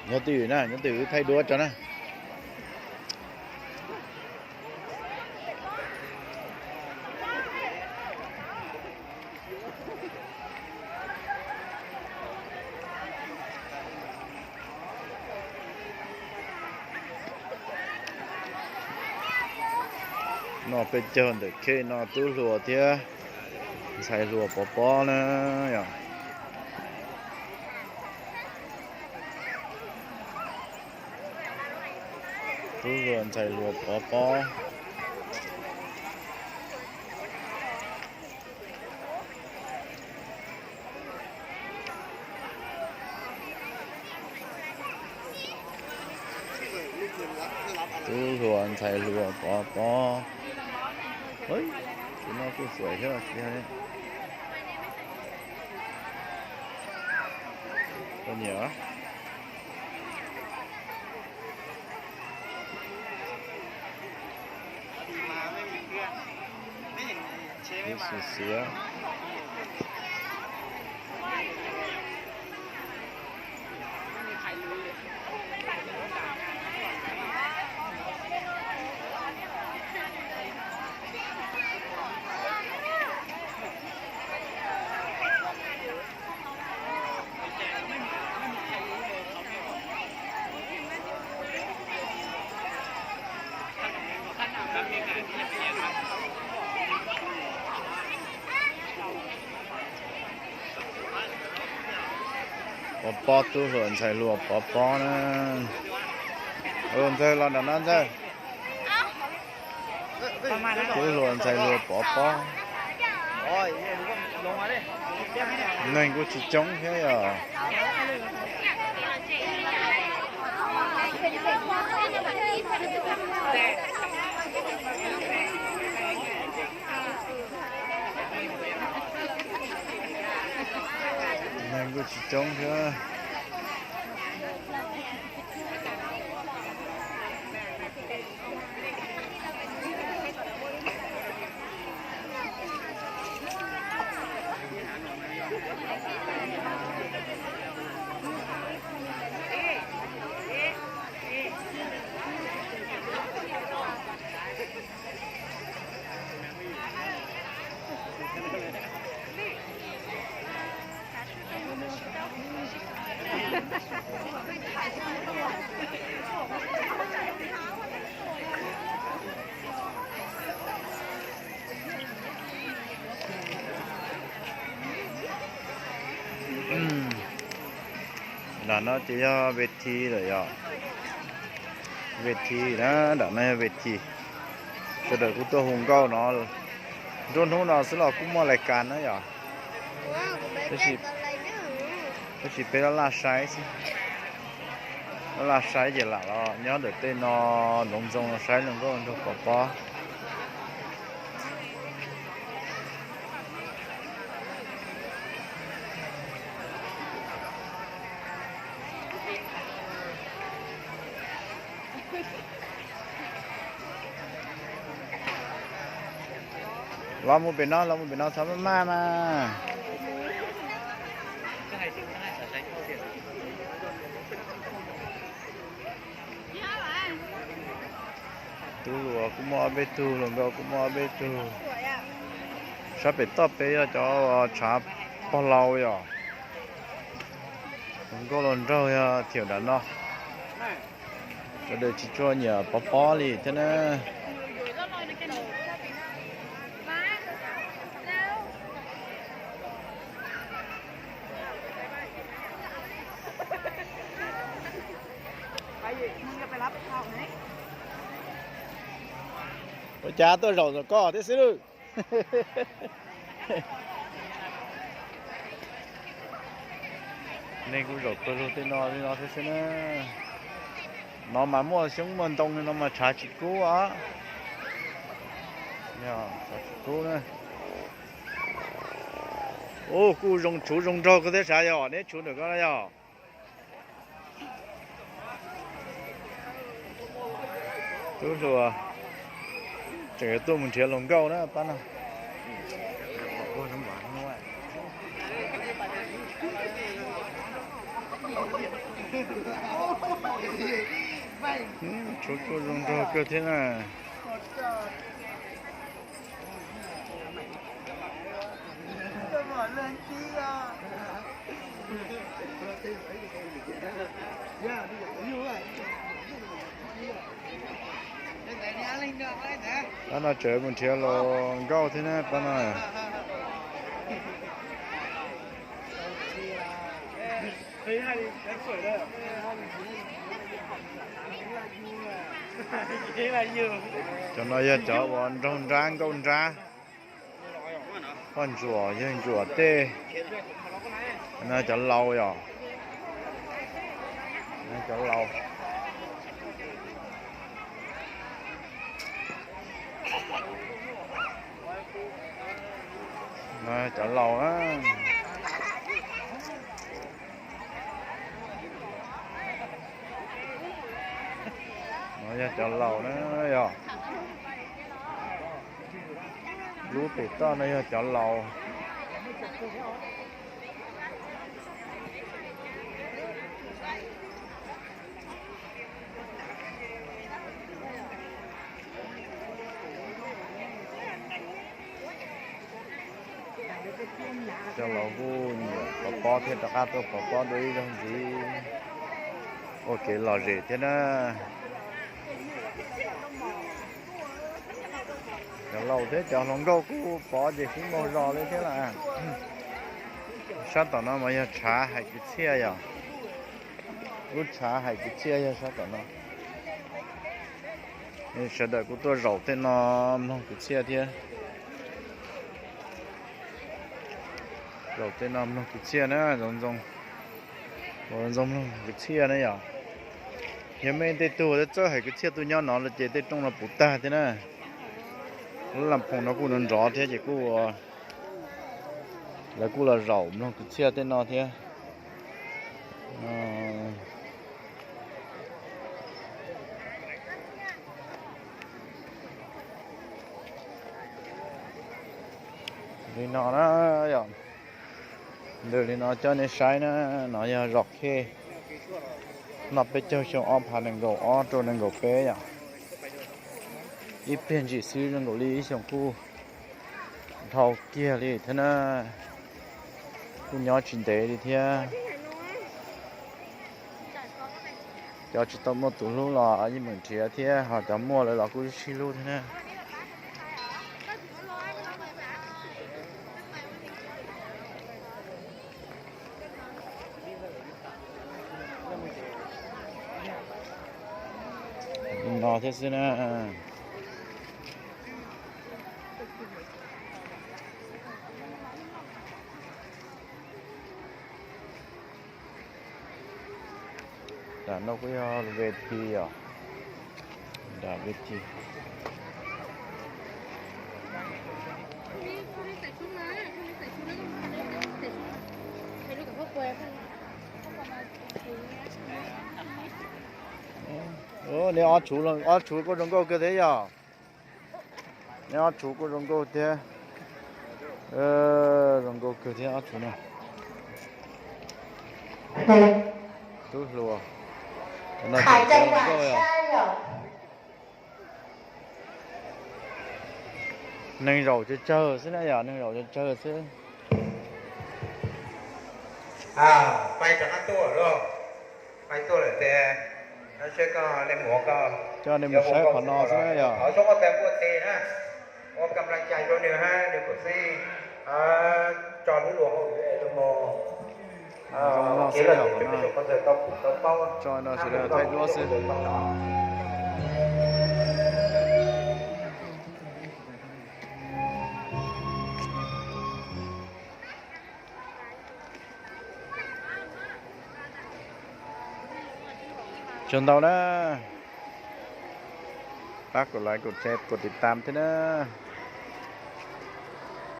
Nyob twj ywm na, nyob twj ywm wb thaij duab tso na. No peb caug ntawm khej no tub hluas thiab ntxhais hluas Pov Pob na yom. Tub hluas ntxhais hluas Pov Pob. Tub hluas ntxhais hluas Pov Pob. Tus no kuj xuaim thiab. Nyiam. Ib xim xiav. Pov Pob, tub hluas ntxhais hluas Pov Pob na. Ntxawg los nram no Ntxawg. Tub hluas ntxhais hluas Pov Pob. Neeg kuj tsis coob thiab yog. Neeg kuj tsis coob thiab. Nram no ces yog ve thi lawm yom. Ve thi na, nram no yog ve thi. Sawv daws kuj tuaj hu nkauj no. Nruab hnub no xwb los kuj muaj lais kas na yom. Tab sis peb laj laj saib xwb. Laj laj saib ces lam los nyob ntawm tej no ntxoov ntxoo los saib hluas nkauj nraug Pov Pob. Los mus pem no, los mus pem no txhob maj maj mas. Tub hluas kuj muaj ob peb tug, hluas nkauj kuj muaj ob peb tug. Sab pem toj peb yog cov tshav pog laus yom. Hluas nkauj hluas nraug yog thiam nram no. Sawv daws tsis tshua nyiam Pov Pob li thiab na. Ua cas tuaj zaum ntawm koj thiab xwb lawm. Neeg kuj zaum pawg lug tej no li no thiab xwb na. No mas muaj xyoob muaj ntoo li no mas tshav tsis kub os. Tshav tsis kub na. Ub, kuj zoo tshuv zoo nraug koj thiab sav yog neb tshuv ntawm koj na yog. Tub hluas tseem yuav tuaj mus nrhiav hluas nkauj na pab no. Tshuav kuj zoo nraug kawg thiab na. Pab no tseem mus nrhiav hluas nkauj thiab na pab no. Cov no yog cov uas nraug nrab nkauj nrab. Poj ntsuam yawg ntsuam tej. No cov laus yom. Cov laus. No cov laus na. No yog cov laus na yog. Lub pem toj no yog cov laus. Cov laus kuj nyiam pov pob thiab rov qab tuaj pov pob dua ib zaug ntxiv. Ua kev lom zem thiab na. Cov laus thiab cov hluas nkauj kuj pov ces sib npaug zos li thiab lawm. Sab tom no mas yog tshav hais kwv txhiaj yom. Lub tshav hais kwv txhiaj yog sab tom no. Sawv daws kuj tuaj zaum tej no mloog kwv txhiaj thiab. Zaum tej no mloog kwv txhiaj na, zoo zoo mloog kwv txhiaj na yom. Yog muaj tej tug txawj hais kwv txhiaj tuaj nyob no los ces tej rooj no puv tag thiab na. Lub las phoom no kuj nrov nrov thiab ces kuj lawv kuj los zaum mloog kwv txhiaj tej no thiab. Li no na yom. Ntws li no coj nej saib na, no yog zos Khej. Noj peb caug xyoo ob phav nees nkaum ob rau nees nkaum peb yom. Ib pliag ntsim xwb zoo nkaus li ib xyoos kuj dhau kiag li thiab na. Kuj nyob tsis ntev li thiab. Cov tsis tau muaj tus hlub los yeej meem nrhiav thiab, ho cov muaj lawm los kuj sib hlub thiab na. Li no thiab xwb na. Nram no kuj yog ve thi os. Nram ve thi. Neb ob txhuv, ob txhuv kuj zoo nkauj kawg thiab yom. Neb ob txhuv kuj zoo nkauj thiab. Zoo nkauj kawg thiab ob txhuv no. Tub hluas. Neeg zaum tsawg tsawg xwb na yom, neeg zaum tsawg tsawg xwb. Pais rov qab tuaj lauj. Pais tuaj lawm ces, no seb koj, nej mus, koj coj nej mus saib qhov no xwb na yom. Thov zog ua tes npuaj tes na, ua kam laj cai rau nws hab nws kuj xij tso lub luag hauv lub mus. Zoo no xwb yom, qhov no tso no sawv daws thaij duab xwb. Tsaug ntau na. Pab kuv like, kuv share, kuv tiv tam thiab na.